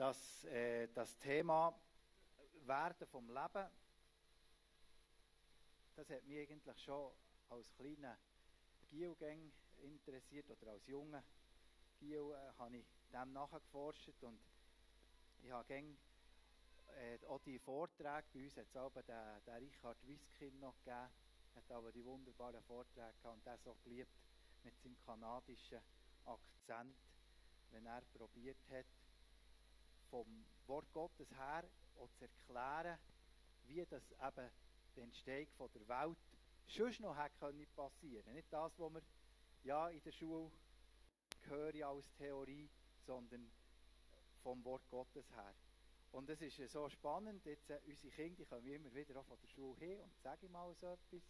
das Thema Werden vom Leben, das hat mich eigentlich schon als kleiner Gielgänger interessiert, oder als junger Giel habe ich dem nachgeforscht, und ich habe gern, auch die Vorträge, bei uns hat es aber den Richard Wiskin noch gegeben, hat aber die wunderbaren Vorträge gehabt und der so geliebt mit seinem kanadischen Akzent, wenn er probiert hat, vom Wort Gottes her auch zu erklären, wie das eben die Entstehung von der Welt sonst noch hätte passieren können. Nicht das, was wir ja in der Schule hören als Theorie, sondern vom Wort Gottes her. Und es ist so spannend, jetzt unsere Kinder, die kommen immer wieder auch von der Schule her und sagen mal so etwas.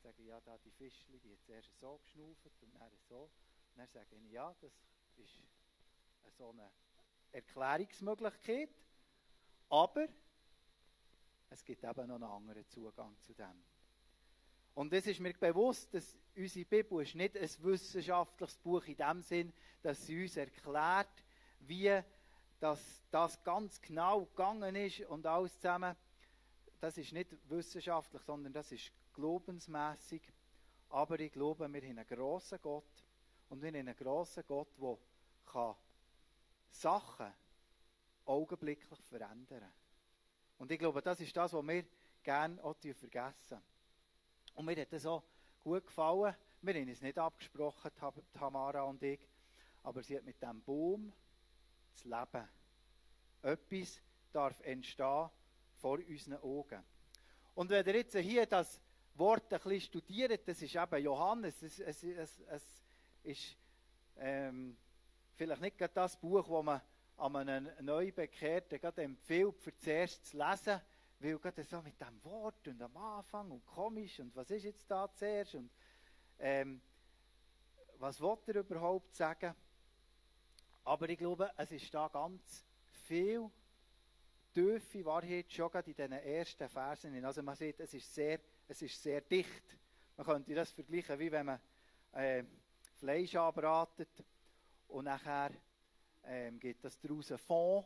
Sagen, ja, da die Fischchen, die hat zuerst so geschnauft und dann so. Und dann sage ich, ja, das ist so eine Erklärungsmöglichkeit, aber es gibt eben noch einen anderen Zugang zu dem. Und es ist mir bewusst, dass unsere Bibel ist nicht ein wissenschaftliches Buch in dem Sinn, dass sie uns erklärt, wie das ganz genau gegangen ist und alles zusammen. Das ist nicht wissenschaftlich, sondern das ist glaubensmässig. Aber ich glaube, wir haben einen grossen Gott. Und wir haben einen grossen Gott, der Sachen augenblicklich verändern kann. Und ich glaube, das ist das, was wir gerne auch vergessen. Und mir hat das auch gut gefallen. Wir haben es nicht abgesprochen, Tamara und ich. Aber sie hat mit diesem Baum das Leben. Etwas darf entstehen vor unseren Augen. Und wenn ihr jetzt hier das Wort ein bisschen studiert, das ist eben Johannes. Es ist vielleicht nicht gerade das Buch, das man an einem Neubekehrten gerade empfiehlt, für zuerst zu lesen, weil gerade so mit dem Wort und am Anfang und komisch und was ist jetzt da zuerst und was will er überhaupt sagen? Aber ich glaube, es ist da ganz viel tiefe Wahrheit schon gerade in diesen ersten Versen. Also man sieht, es ist sehr dicht. Man könnte das vergleichen, wie wenn man Fleisch anbratet und nachher gibt das daraus einen Fond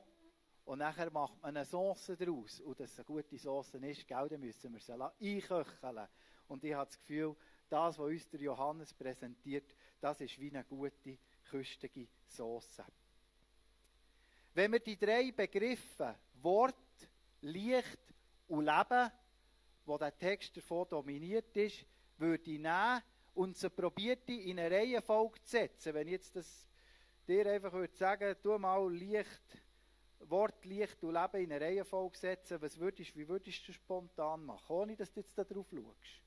und nachher macht man eine Sauce daraus. Und dass es eine gute Sauce ist, dann müssen wir sie einköcheln. Und ich habe das Gefühl, das, was uns der Johannes präsentiert, das ist wie eine gute, köstige Sauce. Wenn wir die drei Begriffe Wort, Licht und Leben, wo der Text davon dominiert ist, würde ich nehmen und sie probiert in eine Reihenfolge zu setzen. Wenn ich jetzt das dir einfach würde sagen, tu mal Wort, Licht und Leben in eine Reihenfolge setzen, wie würdest du spontan machen, ohne dass du jetzt da drauf schaust?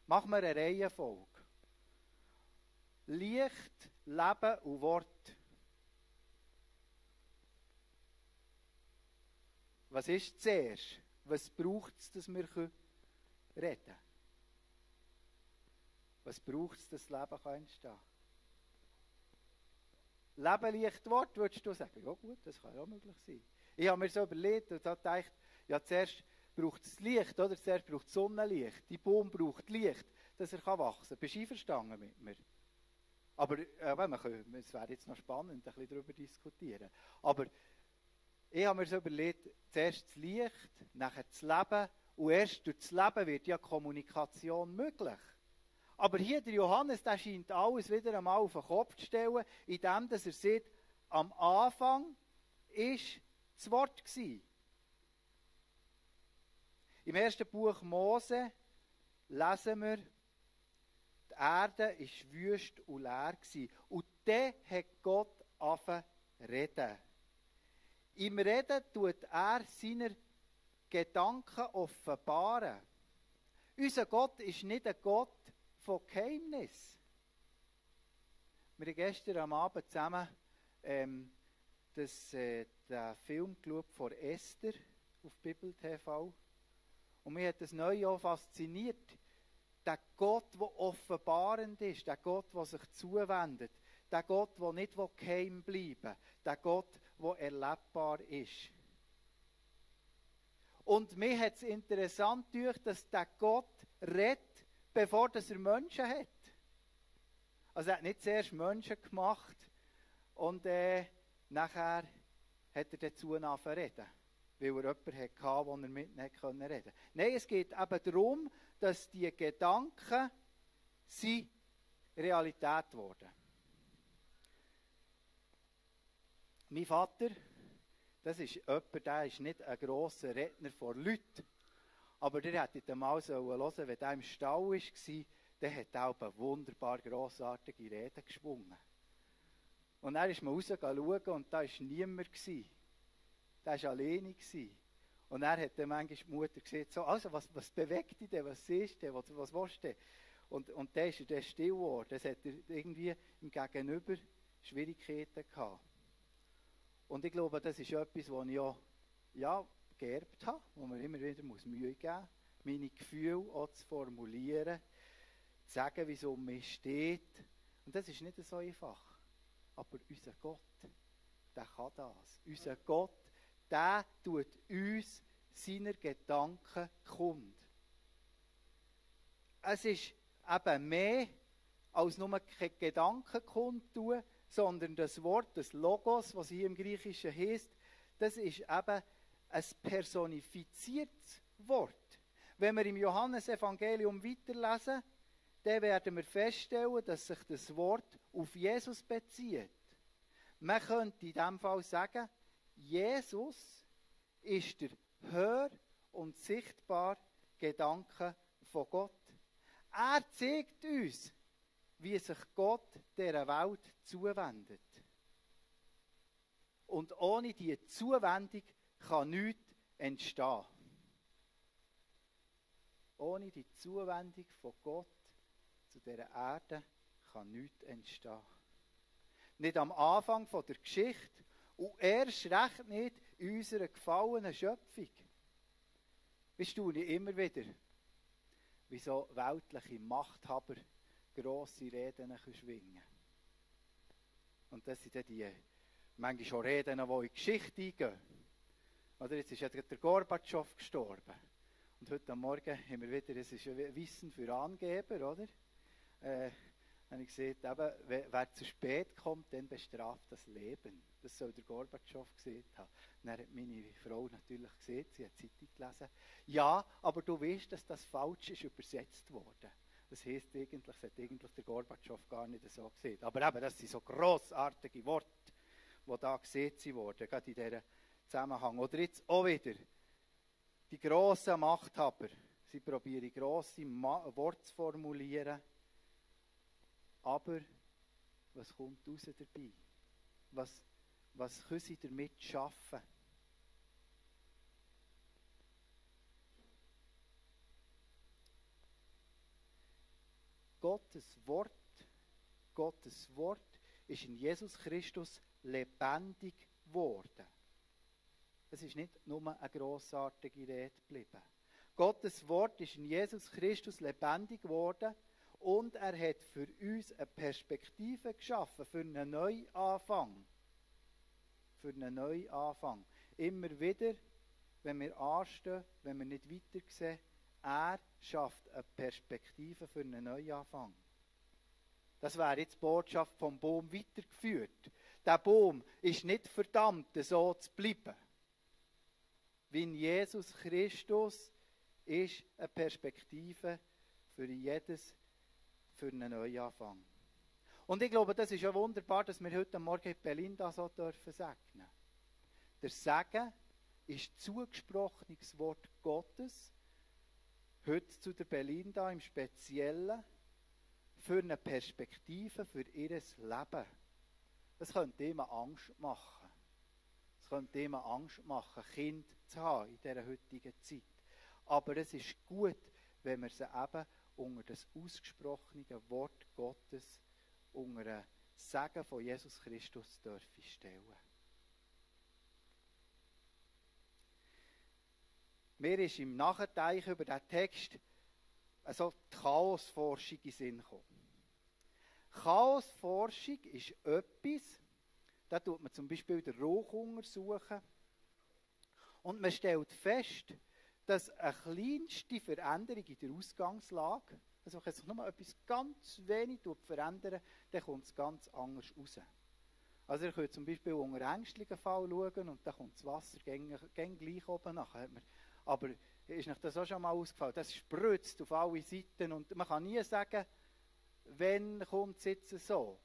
Mach mir eine Reihenfolge. Licht, Leben und Wort. Was ist zuerst? Was braucht es, dass wir reden können? Was braucht es, dass das Leben entstehen kann? Leben, Licht, Wort, würdest du sagen? Ja gut, das kann ja auch möglich sein. Ich habe mir so überlegt und habe gedacht, ja zuerst braucht es Licht, oder? Zuerst braucht es Sonnenlicht. Die Baum braucht Licht, dass er wachsen kann. Bist du einverstanden mit mir? Aber es wäre jetzt noch spannend, ein bisschen darüber zu diskutieren. Aber ich habe mir so überlegt, zuerst das Licht, nachher das Leben und erst durch das Leben wird ja Kommunikation möglich. Aber hier der Johannes, der scheint alles wieder einmal auf den Kopf zu stellen, indem er sagt, am Anfang war das Wort gewesen. Im ersten Buch Mose lesen wir, die Erde war wüst und leer gewesen. Und dann hat Gott angefangen zu reden. Im Reden tut er seine Gedanken offenbaren. Unser Gott ist nicht ein Gott von Geheimnis. Wir haben gestern am Abend zusammen den Film geschaut von Esther auf Bibel TV. Und mich hat das neu auch fasziniert. Der Gott, der offenbarend ist, der Gott, der sich zuwendet, der Gott, der nicht geheim bleiben will, der Gott, der erlebbar ist. Und mir hat es interessant gedacht, dass der Gott redet, bevor er Menschen hat. Also er hat nicht zuerst Menschen gemacht und nachher hat hat er dazu angefangen zu reden. Weil er jemanden hatte, den er mit ihm reden konnte. Nein, es geht eben darum, dass die Gedanken Realität wurden. Mein Vater, das ist jemand, der ist nicht ein grosser Redner vor Leuten. Aber der hätte einmal hören sollen, wenn er im Stall war, dann hat er auch eine wunderbar grossartige Rede geschwungen. Und dann ist man rausgegangen und da war niemand. Der war alleine. Und er hat dann manchmal die Mutter gesagt, so, also, was bewegt dich denn, was siehst du denn, was willst du denn? Und dann ist er still geworden. Das hat er irgendwie im Gegenüber Schwierigkeiten gehabt. Und ich glaube, das ist etwas, was ich auch geerbt habe, wo man immer wieder Mühe geben muss, meine Gefühle auch zu formulieren, zu sagen, wie es um mich steht. Und das ist nicht so einfach. Aber unser Gott, der kann das. Unser Gott, der tut uns seiner Gedanken kund. Es ist eben mehr als nur keine Gedanken kundtun, sondern das Wort, das Logos, was hier im Griechischen heißt, das ist eben ein personifiziertes Wort. Wenn wir im Johannesevangelium weiterlesen, dann werden wir feststellen, dass sich das Wort auf Jesus bezieht. Man könnte in diesem Fall sagen, Jesus ist der hör- und sichtbare Gedanke von Gott. Er zeigt uns, wie sich Gott dieser Welt zuwendet. Und ohne diese Zuwendung kann nichts entstehen. Ohne die Zuwendung von Gott zu dieser Erde kann nichts entstehen. Nicht am Anfang der Geschichte und erst recht nicht in unserer gefallenen Schöpfung. Ich staune immer wieder, wie so weltliche Machthaber grosse Reden schwingen können. Und das sind dann die manchmal schon Reden, die in die Geschichte eingehen. Oder jetzt ist ja der Gorbatschow gestorben. Und heute Morgen haben wir wieder, es ist ein Wissen für Angeber, oder? Habe ich gesagt, eben, wer zu spät kommt, dann bestraft das Leben. Das soll der Gorbatschow gesehen haben. Dann hat meine Frau natürlich gesehen, sie hat die Zeitung gelesen. Ja, aber du weißt, dass das falsch ist übersetzt worden. Das heisst eigentlich, das hat eigentlich der Gorbatschow gar nicht so gesehen. Aber eben, das sind so grossartige Worte, die da gesehen wurden, gerade in diesem Zusammenhang. Oder jetzt auch wieder, die grossen Machthaber, sie probieren grosse Worte zu formulieren, aber was kommt raus dabei? Was können sie damit schaffen? Gottes Wort ist in Jesus Christus lebendig geworden. Es ist nicht nur eine grossartige Rede geblieben. Gottes Wort ist in Jesus Christus lebendig geworden und er hat für uns eine Perspektive geschaffen, für einen Neuanfang. Für einen Neuanfang. Immer wieder, wenn wir anstehen, wenn wir nicht weiter sehen, er schafft eine Perspektive für einen Neuanfang. Das wäre jetzt die Botschaft vom Baum weitergeführt. Der Baum ist nicht verdammt, so zu bleiben. Wie in Jesus Christus ist eine Perspektive für jedes, für einen Neuanfang. Und ich glaube, das ist ja wunderbar, dass wir heute Morgen in Belinda so dürfen segnen. Der Segen ist zugesprochenes Wort Gottes, heute zu der Belinda im Speziellen, für eine Perspektive für ihr Leben. Das könnte immer Angst machen. Es könnte immer Angst machen, Kind zu haben in dieser heutigen Zeit. Aber es ist gut, wenn wir sie eben unter das ausgesprochene Wort Gottes, unter ein Segen von Jesus Christus dürfen stellen. Mir ist im Nachdenken über diesen Text also die Chaosforschung in den Sinn gekommen. Chaosforschung ist etwas, da tut man zum Beispiel den Rauch untersuchen und man stellt fest, dass eine kleinste Veränderung in der Ausgangslage, also wenn sich nur etwas ganz wenig verändert, dann kommt es ganz anders raus. Also ihr könnt zum Beispiel unter ängstlichen Fall schauen und da kommt das Wasser gäng gleich oben nach. Aber ist euch das auch schon mal ausgefallen? Das spritzt auf alle Seiten und man kann nie sagen, wenn kommt es jetzt so.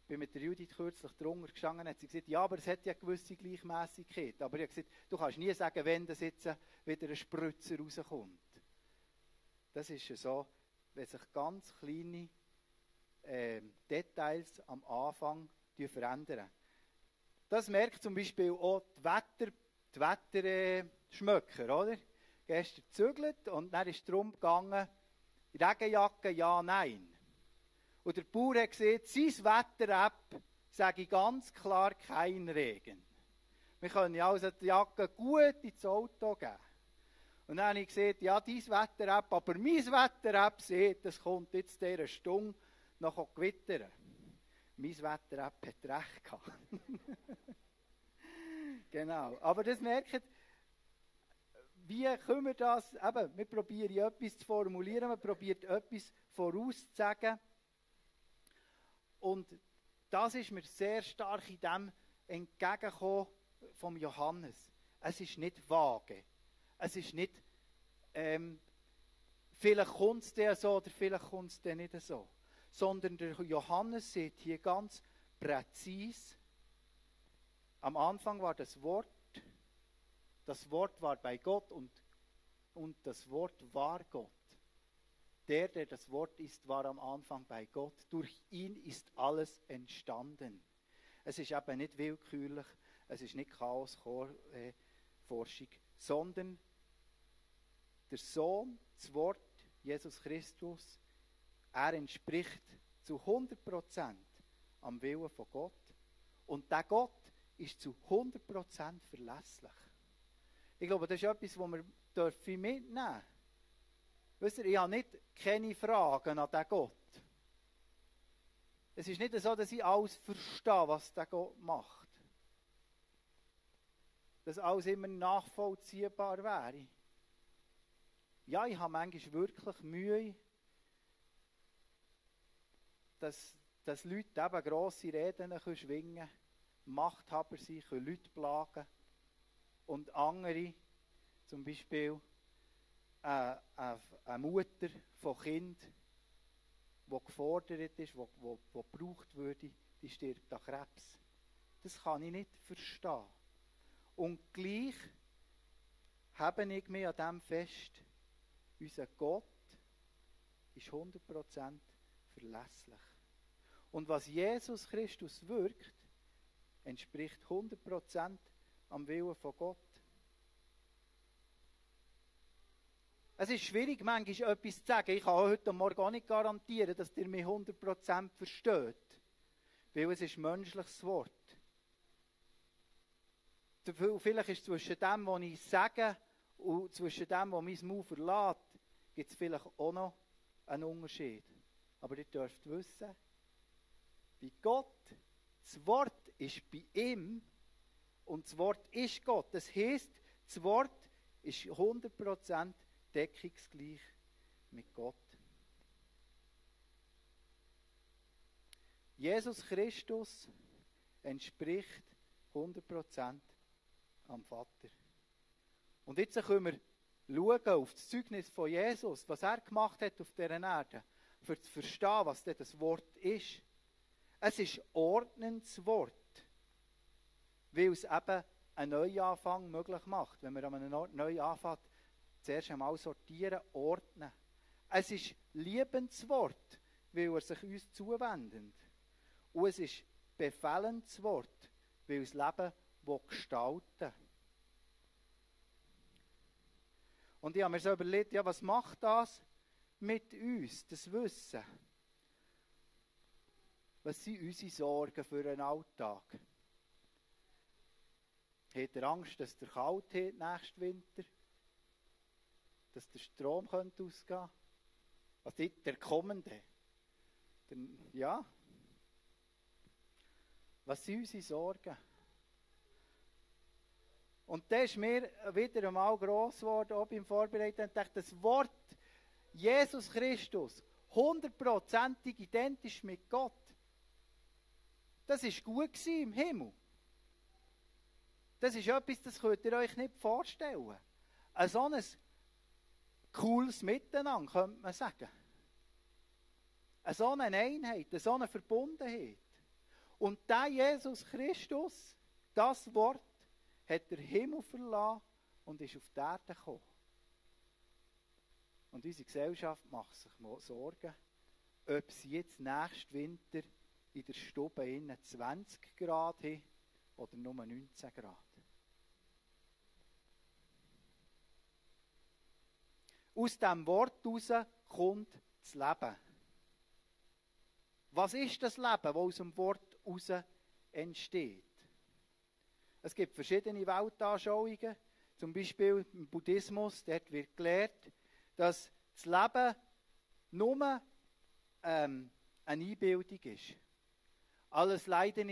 Ich bin mit der Judith kürzlich drunter gestanden und hat sie gesagt, ja, aber es hat ja eine gewisse Gleichmäßigkeit. Aber ich habe gesagt, du kannst nie sagen, wenn das jetzt wieder ein Spritzer rauskommt. Das ist so, wenn sich ganz kleine Details am Anfang verändern. Das merkt zum Beispiel auch die Wetterschmöcker, oder? Gestern gezügelt und dann ist es darum gegangen, Regenjacke, ja, nein. Und der Bauer hat gesagt, sein Wetter-App sage ich ganz klar kein Regen. Wir können also die Jacke gut ins Auto geben. Und dann habe ich gesagt, ja, dein Wetter-App, aber mein Wetter-App sieht, es kommt jetzt dieser Stunde noch gewittern. Mein Wetter-App hat recht gehabt. Genau. Aber das merkt, wie können wir das, eben, wir probieren etwas zu formulieren, man probiert etwas vorauszusagen. Und das ist mir sehr stark in dem entgegengekommen vom Johannes. Es ist nicht vage. Es ist nicht, vielleicht kommt es dir so oder vielleicht kommt es dir nicht so. Sondern der Johannes sieht hier ganz präzise, am Anfang war das Wort war bei Gott und das Wort war Gott. Der das Wort ist, war am Anfang bei Gott. Durch ihn ist alles entstanden. Es ist eben nicht willkürlich, es ist nicht Chaos-Forschung, sondern der Sohn, das Wort, Jesus Christus, er entspricht zu 100% am Willen von Gott. Und der Gott ist zu 100% verlässlich. Ich glaube, das ist etwas, was wir mitnehmen dürfen. Wisst ihr, ich habe nicht keine Fragen an diesen Gott. Es ist nicht so, dass ich alles verstehe, was der Gott macht. Dass alles immer nachvollziehbar wäre. Ja, ich habe manchmal wirklich Mühe, dass Leute eben grosse Reden schwingen können, Machthaber sein, können Leute plagen. Und andere, zum Beispiel eine Mutter von Kind, die gefordert ist, die gebraucht würde, die stirbt an Krebs. Das kann ich nicht verstehen. Und gleich habe ich mich an dem fest, unser Gott ist 100% verlässlich. Und was Jesus Christus wirkt, entspricht 100% am Willen von Gott. Es ist schwierig, manchmal etwas zu sagen. Ich kann heute Morgen auch nicht garantieren, dass ihr mich 100% versteht. Weil es ist menschliches Wort. Vielleicht ist zwischen dem, was ich sage, und zwischen dem, was mein Mund verlässt, gibt es vielleicht auch noch einen Unterschied. Aber ihr dürft wissen, bei Gott, das Wort ist bei ihm und das Wort ist Gott. Das heisst, das Wort ist 100% deckungsgleich mit Gott. Jesus Christus entspricht 100% am Vater. Und jetzt können wir schauen auf das Zeugnis von Jesus, was er gemacht hat auf dieser Erde, für zu verstehen, was das Wort ist. Es ist ordnendes Wort, weil es eben einen Neuanfang möglich macht. Wenn man an einem Ort neu anfängt, zuerst einmal sortieren, ordnen. Es ist liebendes Wort, weil er sich uns zuwendet. Und es ist befehlendes Wort, weil es Leben gestalten will. Und ich habe mir so überlegt, ja, was macht das mit uns, das Wissen? Was sind unsere Sorgen für den Alltag? Habt ihr Angst, dass der kalt wird nächsten Winter? Dass der Strom ausgehen könnte? Was ist der kommende? Ja? Was sind unsere Sorgen? Und das ist mir wieder einmal gross geworden, auch beim Vorbereiten. Ich dachte, das Wort Jesus Christus, 100% identisch mit Gott. das war gut im Himmel. Das ist etwas, das könnt ihr euch nicht vorstellen. So ein cooles Miteinander, könnte man sagen. So eine Einheit, so eine Verbundenheit. Und der Jesus Christus, das Wort, hat der Himmel verlassen und ist auf die Erde gekommen. Und unsere Gesellschaft macht sich Sorgen, ob sie jetzt nächsten Winter in der Stube 20 Grad haben oder nur 19 Grad. Aus diesem Wort heraus kommt das Leben. Was ist das Leben, das aus dem Wort heraus entsteht? Es gibt verschiedene Weltanschauungen. Zum Beispiel im Buddhismus, dort wird gelehrt, dass das Leben nur eine Einbildung ist. Alles Leben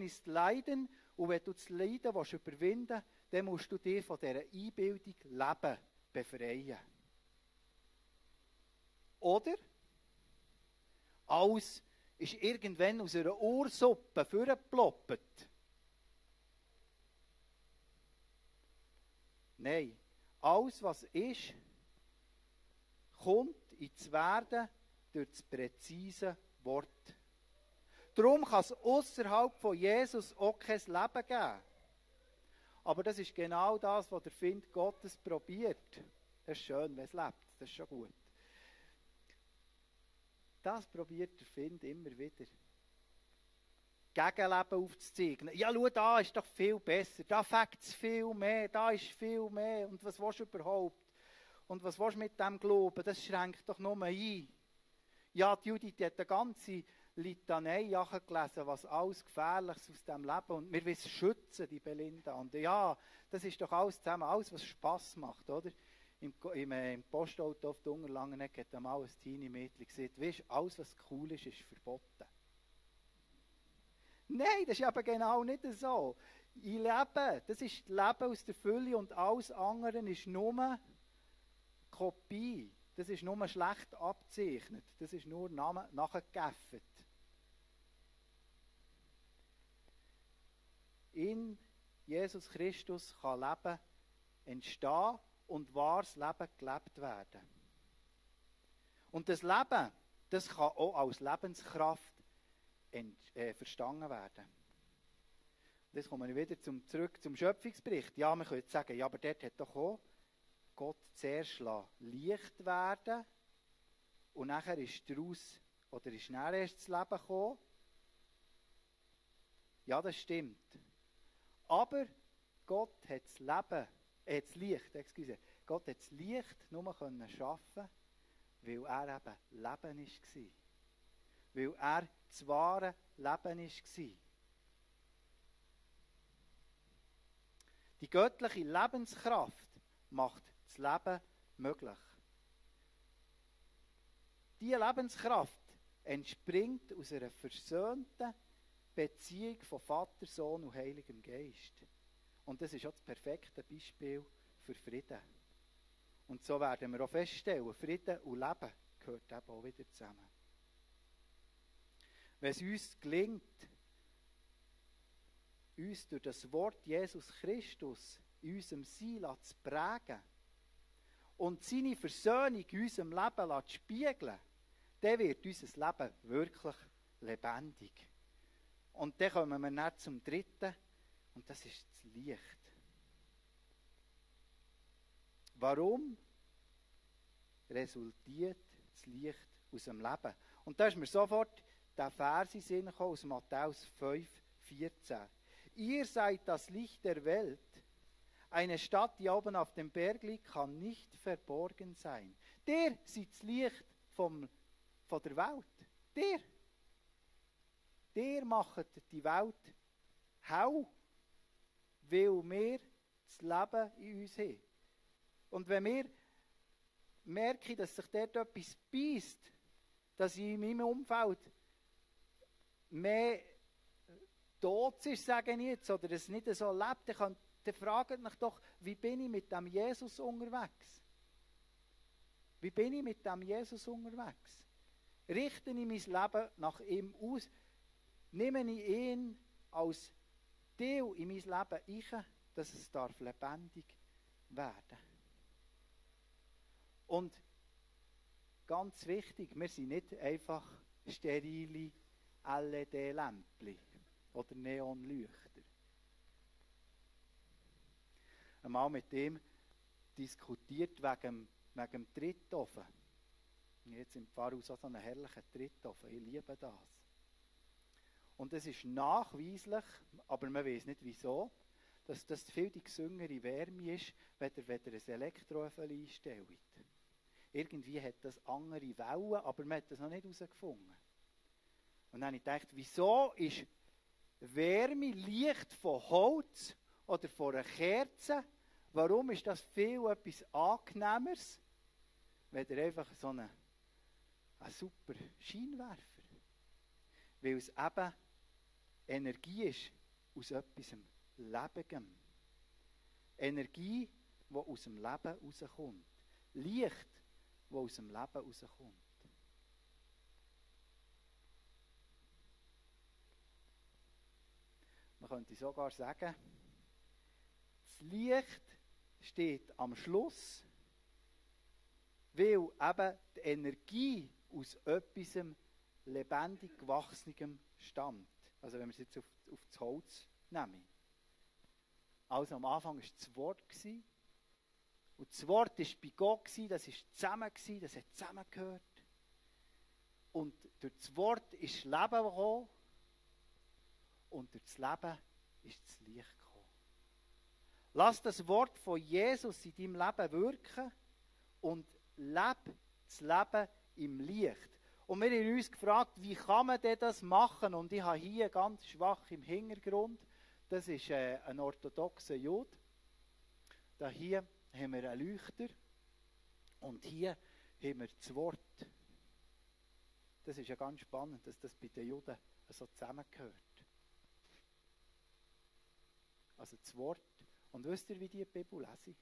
ist Leiden. Und wenn du das Leiden überwinden willst, dann musst du dich von dieser Einbildung Leben befreien. Oder alles ist irgendwann aus einer Ursuppe vorgeploppt. Nein, alles was ist, kommt ins Werden durch das präzise Wort. Darum kann es außerhalb von Jesus auch kein Leben geben. Aber das ist genau das, was der Find Gottes probiert. Das ist schön, wenn es lebt. Das ist schon gut. Das probiert der Find immer wieder. Gegenleben aufzuzeigen. Ja, schau, da ist doch viel besser. Da fängt es viel mehr. Da ist viel mehr. Und was willst du überhaupt? Und was willst du mit dem Glauben? Das schränkt doch nur ein. Ja, die Judith hat eine ganze Litanei gelesen, was alles Gefährliches aus dem Leben. Und wir wissen schützen, die Belinda. Und ja, das ist doch alles zusammen, alles, was Spass macht, oder? Im Postauto auf der Unterlangenegg hat einmal ein Teenie-Mädchen gesagt, weißt, alles, was cool ist, ist verboten. Nein, das ist aber genau nicht so. Ich lebe, das ist das Leben aus der Fülle und alles andere ist nur Kopie. Das ist nur schlecht abgezeichnet. Das ist nur nachgeäffet. In Jesus Christus kann Leben entstehen und wahres Leben gelebt werden. Und das Leben, das kann auch als Lebenskraft verstanden werden. Und jetzt kommen wir wieder zurück zum Schöpfungsbericht. Ja, man könnte sagen, ja, aber dort hat doch auch Gott zuerst Licht werden und nachher ist daraus, oder ist nachher erst das Leben gekommen. Ja, das stimmt. Aber Gott hat das Leben, Gott hat das Licht nur schaffen, weil er eben Leben war. Weil er das wahre Leben war. Die göttliche Lebenskraft macht das Leben möglich. Diese Lebenskraft entspringt aus einer versöhnten Beziehung von Vater, Sohn und Heiligem Geist. Und das ist auch das perfekte Beispiel für Frieden. Und so werden wir auch feststellen, Frieden und Leben gehört eben auch wieder zusammen. Wenn es uns gelingt, uns durch das Wort Jesus Christus in unserem Sein zu prägen und seine Versöhnung in unserem Leben zu spiegeln, dann wird unser Leben wirklich lebendig. Und dann kommen wir dann zum Dritten, und das ist das Licht. Warum resultiert das Licht aus dem Leben? Und da ist mir sofort der Vers in den Sinn gekommen aus Matthäus 5,14. Ihr seid das Licht der Welt. Eine Stadt, die oben auf dem Berg liegt, kann nicht verborgen sein. Der seid das Licht von der Welt. Der macht die Welt hell, weil wir das Leben in uns haben. Und wenn wir merken, dass sich dort etwas beißt, dass in meinem Umfeld mehr tot ist, sage ich jetzt, oder es nicht so lebt, dann fragt mich doch, wie bin ich mit dem Jesus unterwegs? Wie bin ich mit dem Jesus unterwegs? Richte ich mein Leben nach ihm aus? nehme ich ihn als Teil in mein Leben ein, dass es lebendig werden darf. Und ganz wichtig, wir sind nicht einfach sterile LED-Lämpchen oder Neonleuchter. Einmal mit dem diskutiert wegen dem Trittofen. Jetzt im Pfarrhaus auch so einen herrlichen Trittofen. Ich liebe das. Und es ist nachweislich, aber man weiß nicht wieso, dass das viel die gesüngere Wärme ist, wenn ihr ein Elektroöfen einstellt. Irgendwie hat das andere Wellen, aber man hat das noch nicht herausgefunden. Und dann habe ich gedacht, wieso ist Wärme, Licht von Holz oder von einer Kerze, warum ist das viel etwas Angenehmeres, wenn ihr einfach so ein super Scheinwerfer? Weil es eben Energie ist aus etwas Lebendem. Energie, die aus dem Leben rauskommt. Licht, das aus dem Leben rauskommt. Man könnte sogar sagen, das Licht steht am Schluss, weil eben die Energie aus etwas lebendig Gewachsenem stammt. Also wenn wir es jetzt auf das Holz nehmen. Also am Anfang war das Wort. Und das Wort war bei Gott, das war zusammen, das hat zusammengehört. Und durch das Wort ist das Leben gekommen. Und durch das Leben ist das Licht gekommen. Lass das Wort von Jesus in deinem Leben wirken und lebe das Leben im Licht. Und wir haben uns gefragt, wie kann man denn das machen? Und ich habe hier ganz schwach im Hintergrund, das ist ein orthodoxer Jude. Da hier haben wir einen Leuchter und hier haben wir das Wort. Das ist ja ganz spannend, dass das bei den Juden so zusammengehört. Also das Wort. Und wisst ihr, wie die Bibel lesen?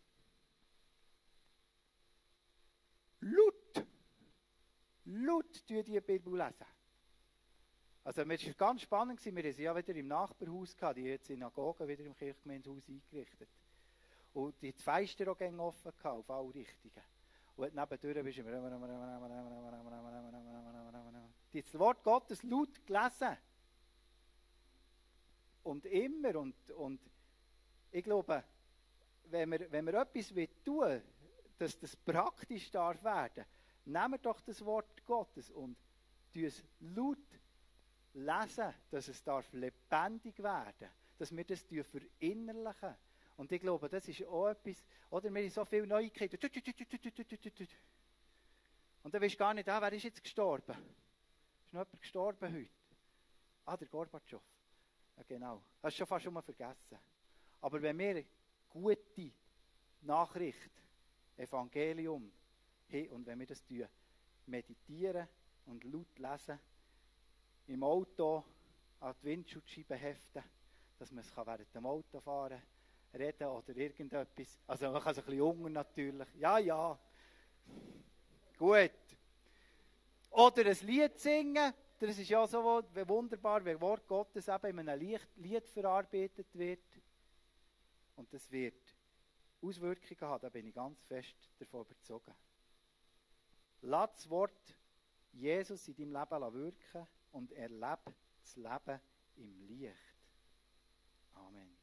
Laut tun die Bibel lesen. Also es war ganz spannend, wir haben sie ja wieder im Nachbarhaus gehabt, die Synagoge wieder im Kirchgemeindehaus eingerichtet. Und die Fenster auch offen gehabt, auf alle Richtungen. Und nebendurch bist du das Wort Gottes laut gelesen. Und immer. Und ich glaube, wenn wir etwas tun wollen, dass das praktisch darf werden, nehmen wir doch das Wort Gottes und tun es laut lesen, dass es darf lebendig werden, dass wir das verinnerlichen. Und ich glaube, das ist auch etwas, oder wir haben so viele Neuigkeiten. Und dann weisst du gar nicht, wer ist jetzt gestorben? Ist noch jemand gestorben heute? Der Gorbatschow. Ja, genau. Hast du schon fast schon mal vergessen. Aber wenn wir gute Nachricht, Evangelium haben und wenn wir das meditieren und laut lesen, im Auto an die Windschutzscheibe heften, dass man es während dem Autofahren reden oder irgendetwas. Also man kann es ein bisschen jungen natürlich. Ja. Gut. Oder ein Lied singen. Das ist ja so wunderbar, wenn Wort Gottes eben in einem Lied verarbeitet wird. Und das wird Auswirkungen haben, da bin ich ganz fest davon überzeugt. Lass das Wort Jesus in deinem Leben wirken und erlebe das Leben im Licht. Amen.